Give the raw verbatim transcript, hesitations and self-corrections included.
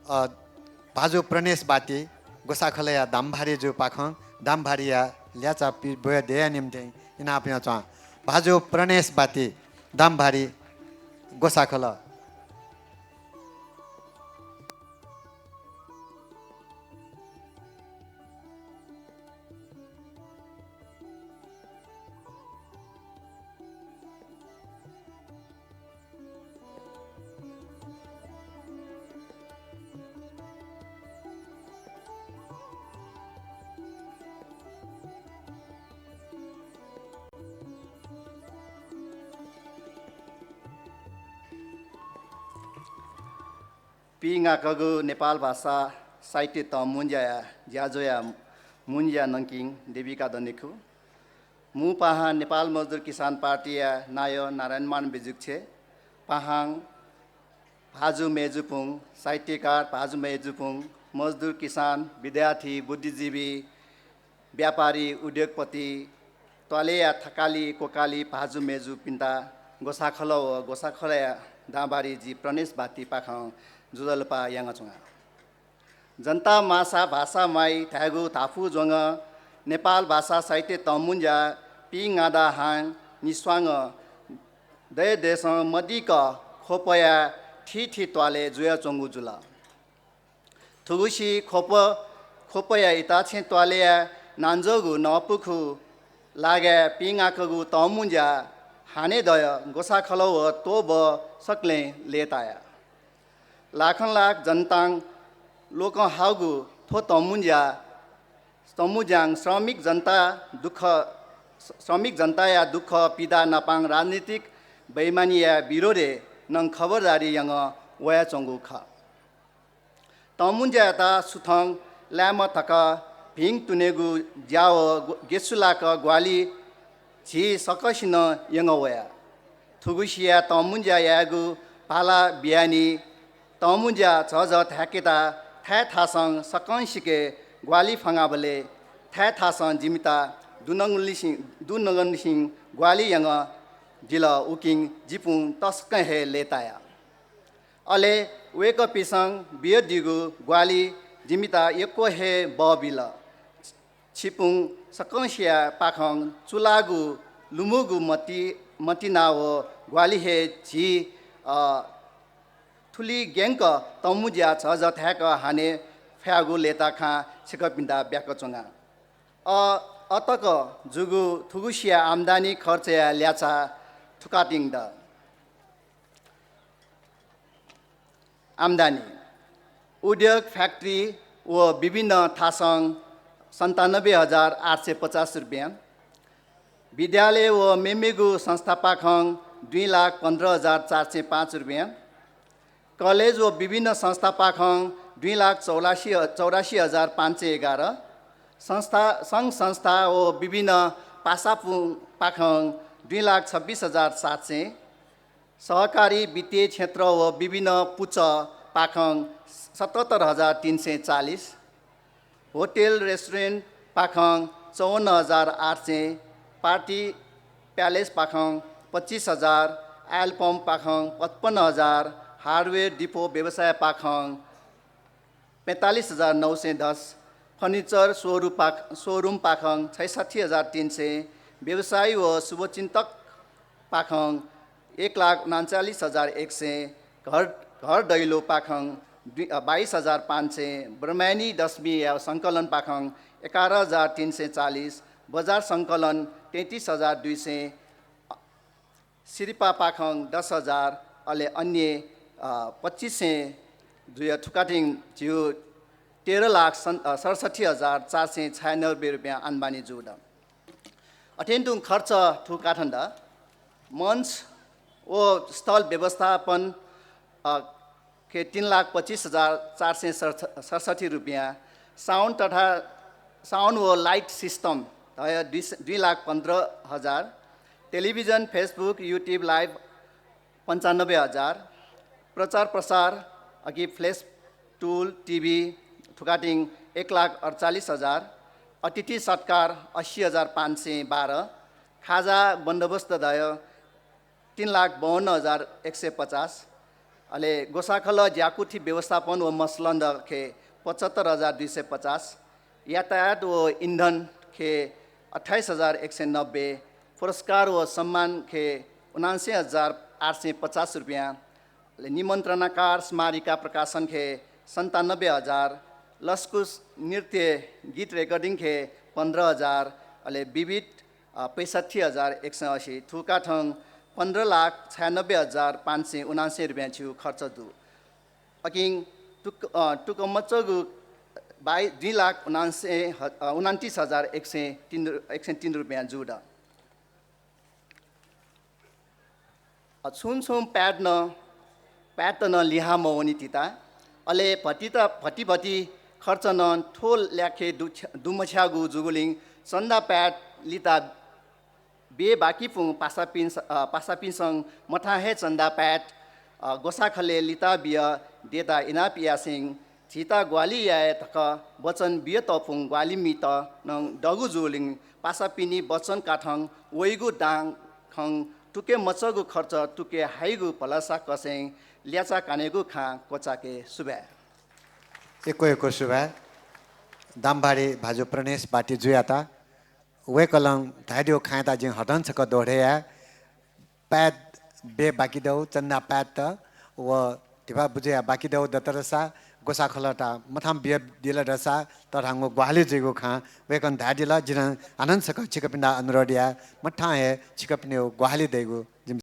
अ, भाजु प्रणेश बाती ग्वसाखलया दामभारी जुपाखं दामभारीया ल्याचा पि-, ब्वय् दयेया निम्तिं इनाप यानाच्वना। भाजु प्रणेश बाती दामभारी ग्वसाखल। पिंगाकःगु नेपाल भाषा साहित्य तःमुंज्याया ज्याझ्वःया मुंज्या नंकिं देबिका दनेखु। मू पाहां नेपाल मजदुर किसान पार्टीया नायः नारायणमान बिजुक्छे, पाहां भाजु मय्जुपुं, साहित्यकार भाजु मय्जुपुं, मजदुर किसान, विद्यार्थी, बुद्धिजीवी, व्यापारी, उद्योगपति, त्वालय्या थकालि क्वकालि भाजु मय्जुपिन्त ग्वसाखल व ग्वसाखलया दांभारी जि प्रणेश बातीपाखं ज्वजलपा यानाच्वना। जनता माःसा भाषा माइ धायेगु धापू ज्वंगः नेपाल भाषा साहित्य तःमुंज्या पिंगादा हां निस्वांगः दय्दय्सं मदिक्क ख्वपया थीथी त्वालय् जुयाच्वंगु जुल। थुगुसी ख्वप, ख्वपया इताछेँ त्वालय् नांज्वःगु नपुखु लागाय् पिंगाकःगु तःमुंज्या हाने दय् ग्वसाखल व त्वःबः सकलें लय्ताया। लाखं लाख जनतां लोकं हाःगु थ्व तःमुंज्या, तःमुंज्यां श्रमिक जनता दुःख, श्रमिक जनताया दुःख पीडा नापं राजनीतिक बेइमानीया विरोधय् नं खबरदारी यानाः वयाच्वंगु खः। तःमुंज्यायात सुथं लायेमा धकाः भिंतुनेगु ज्या व ग्व-, गेसुलाक ग्वाहालि झी सकसिनं यंगः वया। थुगुसिया तःमुंज्या यायेगु भाला बियानि तःमुंज्या झःझः धाय्केत थाय् थासं सकंसिके ग्वाहालि फ्वंगाबलय् थाय् थासं जिमित दुनुगलंनिसें, दुनुगलंनिसें ग्वाहालि यंगः दिल, उकिं जिपिं तसकं हे लय्ताया। अले वय्कःपिसं बियादीगु ग्वाहालि जिमित यक्व हे बः बिल। छिपिं सकसिया पाखं चुलाःगु लुमूगु मति, मतिना व ग्वाहालि हे झी, अ, थुलि ग्यंक तःमुंज्या झःझः धाय्क हाने फयागु लय्ताखां छिकपिन्त ब्याकाच्वना। अ, अतक जूगु थुगुसिया आम्दानी खर्चया ल्याचा थुकातिं द। आम्दानी, उद्योग, फ्याक्ट्री व विभिन्न थासं सन्तानब्बे हजार आठ सय पचास रुपियाँ, विद्यालय व मेमेगु संस्थापाखं दुई लाख पन्ध्र हजार चार सय पाँच रुपियाँ, कलेज व विभिन्न संस्थापाखं दुई लाख चौरासी, चौरासी हजार पाँच सय एघार, संस्था, संघ संस्था व विभिन्न पासापुं पाखं दुई लाख छब्बिस हजार सात सय, सहकारी वित्तीय क्षेत्र व विभिन्न पुचः पाखं सतहत्तर हजार तीन सय चालिस, होटेल रेस्टुरेन्ट पाखं चौवन्न हजार आठ सय, पार्टी प्यालेस पाखं पच्चिस हजार, आयल पम्प पाखं पचपन्न हजार, हार्डवेयर डिपो व्यवसाय पाखं पैंतालिस हजार नौ सय दस, फर्निचर सोरु पाख-, सोरुम पाखं छैसट्ठी हजार तीन सय, व्यवसायी व शुभचिन्तक पाखं एक लाख उनन्चालिस हजार एक सय, घर, घर दैलो पाखं दुई, अ, बाइस हजार पाँच सय, ब्रह्मायणी दशमीया संकलन पाखं एघार हजार तीन सय चालिस, बजार संकलन तैँतिस हजार दुई सय, सिरिपा पाखं दस हजार, अले अन्य, अ, पच्चिस सय जुया थुकातिं झिउ तेह्र लाख सन्-, अ, सडसट्ठी हजार चार सय छयानब्बे रुपियाँ आम्दानी जूगु द। अथें तुं खर्च थुकाथं द। मञ्च व स्थल व्यवस्थापन, अ, के तीन लाख पच्चिस हजार चार सय सडसट्ठी रुपियाँ, साउन्ड तथा साउन्ड व लाइट सिस्टम धया दुई, दुई लाख पन्ध्र हजार, टेलिभिजन, Facebook, YouTube लाइभ पन्चानब्बे हजार, प्रचार प्रसार अघि फ्ल्यास टुल, टिभी थुकातिं एक लाख अडचालिस हजार, अतिथि सत्कार अस्सी हजार पाँच सय बाह्र, खाजा बन्दोबस्त धया तीन लाख बाउन्न हजार एक सय पचास, अले ग्वसाःखलः ज्याकुथि व्यवस्थापन व मसलन्द खे पचहत्तर हजार दुई सय पचास, यातायात व इन्धन खे अट्ठाइस हजार एक सय नब्बे, पुरस्कार व सम्मान खे उनान्सय हजार आठ सय पचास रुपियाँ, अले निमन्त्रणाकार स्मारिका प्रकाशन खे सन्तानब्बे हजार, लसकुस नृत्य गीत रेकर्डिङ खे पन्ध्र हजार, अले विविध, अ, पैंसट्ठी हजार एक सय असी, थुकाथं पन्ध्र लाख छयानब्बे हजार पाँच सय उनान्सय रुपियाँ छिगु खर्च दु। अकिं तुक, अ, तुक मचःगु बाइ-, दुई लाख उनान्सय ह-, अ, उनान्तिस हजार एक सय तीन रु-, एक सय तीन रुपियाँ जू द। अ, छुं छुं पाय्त नं, पाय्त नं लिहां मवनी तिता। अले भतित, भति भति खर्च नं थ्व ल्याखे दु-, दुमछ्याःगु जूगुलिं चन्दा पाय्त लिता ब्ये बाकीपुं पासापिं, अ, पासापिन्सं मथां हे चन्दा पाय्त, अ, ग्वसाःखलय् लिता बिय दयेता इनाप यासें झीत ग्वाहालि याये धकाः वचन बियातःपुं ग्वाहालिमित नं दगु जूलिं पासापिनि वचन काथं वइगु दां खँ तुके मचःगु खर्च तुके हाइगु भलसा कसें ल्याचा कानेगु खँ क्वचाके। सुभाय्। यक्व यक्व सुभाय्। दामभारी भाजु प्रणेश बाटी जुयात वय्कलं धयादिउ खँयात जिं हदन छकः दोहरे याये। पाय्त ब्ये बाकी दउ, चन्दा पाय्त व धिबा बुझे या बाकी दउ दतरसा, ग्वसाःखलःत मथां बिय दिल दसा, तःधंगु ग्वाहालि जुइगु खँ वय्कलं धयादिल। जिं हानं छकः छिकपिन्त अनुरोध याये, मथां हे छिकपिनिउ ग्वाहालि दइगु जिमि